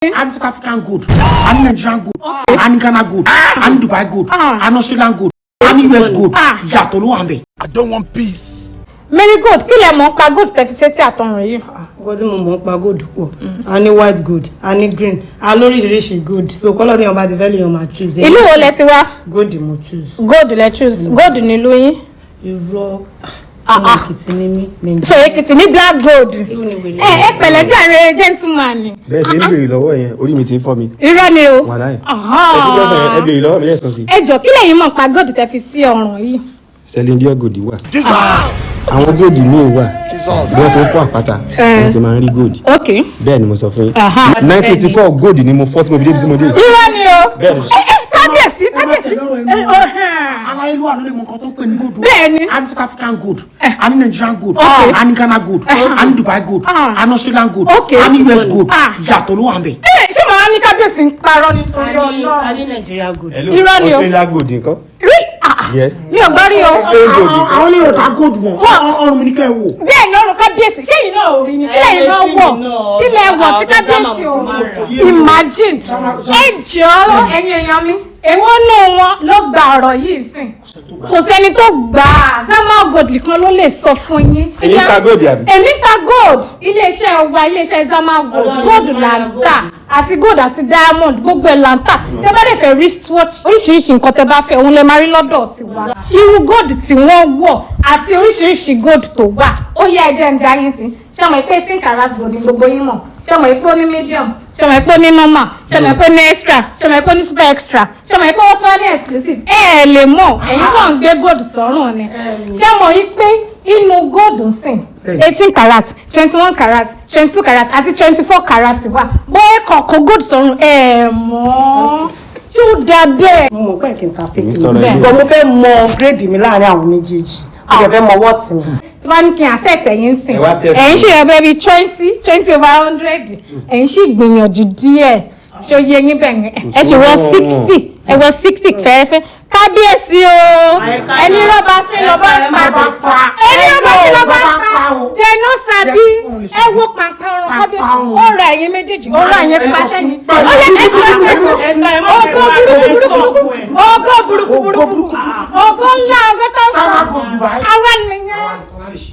A ní South African gold, a ní Nigerian gold, a ní Ghana gold, a ní Dubai gold, a ní Australian gold, a ní US gold. Yàtọ̀ ló wà ń bẹ̀. I don't want peace. Marigold, kí lẹ mọ̀ ń pa gold tẹ́ fi sétí àtọrùn yìí? Nǹkan tí mo mọ̀ ń pa gold pọ̀. A ní white gold, a ní green, a lóríṣiríṣi gold, so colour tí èèyàn bá ti fẹ́ lèèyàn máa choose. Ìlú wo lẹ ti wá? Gold mo choose. Gold lẹ choose? Gold nílùú yín? Irọ́, ọmọ Èkìtì ni mí. So Èkìtì ní black gold. Irú ni wèrè. Ẹ pẹ̀lẹ́ jàre, gentleman. Bẹ́ẹ̀ ṣe ń béèrè lọ́wọ́ yẹn, orí mi ti ń fọ́ mi. Irọ́ ni o. Wàláhì. Aha. Ẹ ti gbọ́sàn yẹn, ẹ béèrè lọ́wọ́ mi lẹ́ẹ̀kan sí. Ẹ jọ, kí lẹ̀yin mọ̀ pa gold tẹ́ fi sí ọrùn yìí? Celine Dion gold wà. Àwọn gold míì wà bí wọ́n ti ń fọ́ àpáta, wọ́n ti máa ń rí gold. Bẹ́ẹ̀ ni mo sọ fún yín. 1984 gold ni mo fọ́ tí mo fi débi tí mo dé. Irọ́ ni o. Bẹ́ẹ̀ ni. Ẹ kábíyèsí, kábíyèsí. Ẹ, ọ, hàn. Aláyélúwà ló lè mọ nǹkan tó ń pè ní gold o. Bẹ́ẹ̀ ni. A ní South African gold, a ní Nigerian gold, a ní Ghana gold, a ní Dubai gold, a ní Australian gold, a ní US gold. Yàtọ̀ ló wà ń bẹ̀. Ẹ ṣé màá ní kábíyèsí ń parọ́ nítorí A ní Ọlọ́run? Nigeria gold. Irọ́ ni o. Australia gold nǹkan. Rí, ah, ah. Yes. Mi ò gbọ́ rí o. Spain gold nǹkan. Àwọn lè ta gold wọn, ọrùn mi ní kẹ́ ẹ wò. Bẹ́ẹ̀ ni ọrùn kábíyèsí. Ṣé yìí náà ò rí ni? Kí lẹ́yìn náà wọ̀? Kí lẹ wọ̀ tí kábíyèsí ò? Imagine. Ẹ jọ̀ọ́, ẹ̀yin èèyàn mi, èwo nù wọn ló gba ọ̀rọ̀ yìí sìn? Kò sẹ́ni tó gbà á. Zama Gold nìkan ló lè sọ fún yín. Èyí ń ta gold àbí? Èmi ta gold. Iléeṣẹ́ wa, iléeṣẹ́ Zama Gold, gold là ń tà, àti gold àti diamond, gbogbo ẹ̀ là ń tà. Tẹ́ bá dẹ̀ fẹ́ wristwatch, oríṣiríṣi nǹkan tẹ́ bá fẹ́, òun lè máa rí lọ́dọ̀ tiwa. Irú gold tí wọ́n wọ̀ àti oríṣiríṣi gold tó wà, ó yẹ. Ẹjẹ́ ń jayín sí. Ṣé ọmọ ìpè 18 karat gold ní gbogbo yín mọ̀? Ṣé ọmọ ìpè ó ní medium? Ṣé ọmọ ìpè ó ní normal? Ṣé ọmọ ìpè ó ní extra? Ṣé ọmọ ìpè ó ní super extra? Ṣé ọmọ ìpè wọ́n tún wá ní exclusive? Ẹ ẹ lè mọ̀, ẹ̀yin kàn ń gbé gold sọ́rùn ni. Ṣé ọmọ yìí pé inú gold ń sìn, 18 karat, 21 karat, 22 karat àti 24 karat wà? Bóyá kọ̀ọ̀kan gold sọ́rùn, ẹ̀ mọ́ ṣé ó dáa bẹ́ẹ̀? Mo mọ̀ pé kí n ta fake Èmi ni, tọrọ ilé. but mo fẹ́ mọ grade mi láàrin àwọn méjèèjì, mo dẹ̀ fẹ́ mọ worth mi. Tí wọ́n ní kí n assess ẹ̀yin sìn, Ẹ wá test. ẹ̀yin ṣì rẹ̀ bẹ́ẹ̀ bíi 20 over 100. Ẹ̀yin sì gbìyànjú díẹ̀. Ṣó yé yín bẹ́ẹ̀ yẹn? Ẹ ṣì wọ 60, ẹ wọ 60 fẹ́ẹ́fẹ́. Kábíyèsí o, ẹni rọ́bà fi lọ́ba pa, ẹni rọ́bà fi lọ́ba pa. Dẹnu sàbí, ẹ wo pàǹpà ọrùn kábíyèsí, ó ra ẹ̀yin méjèèjì, ó ra ẹ̀yin pa sẹ́yìn. Ó yẹ ẹsùn ẹsùn ẹsùn. Ògo burúkú burúkú, ògo burúkú burúkú, ògo ńlá, ògo tó sọ Zama Gold Dubai. àwa nìyẹn.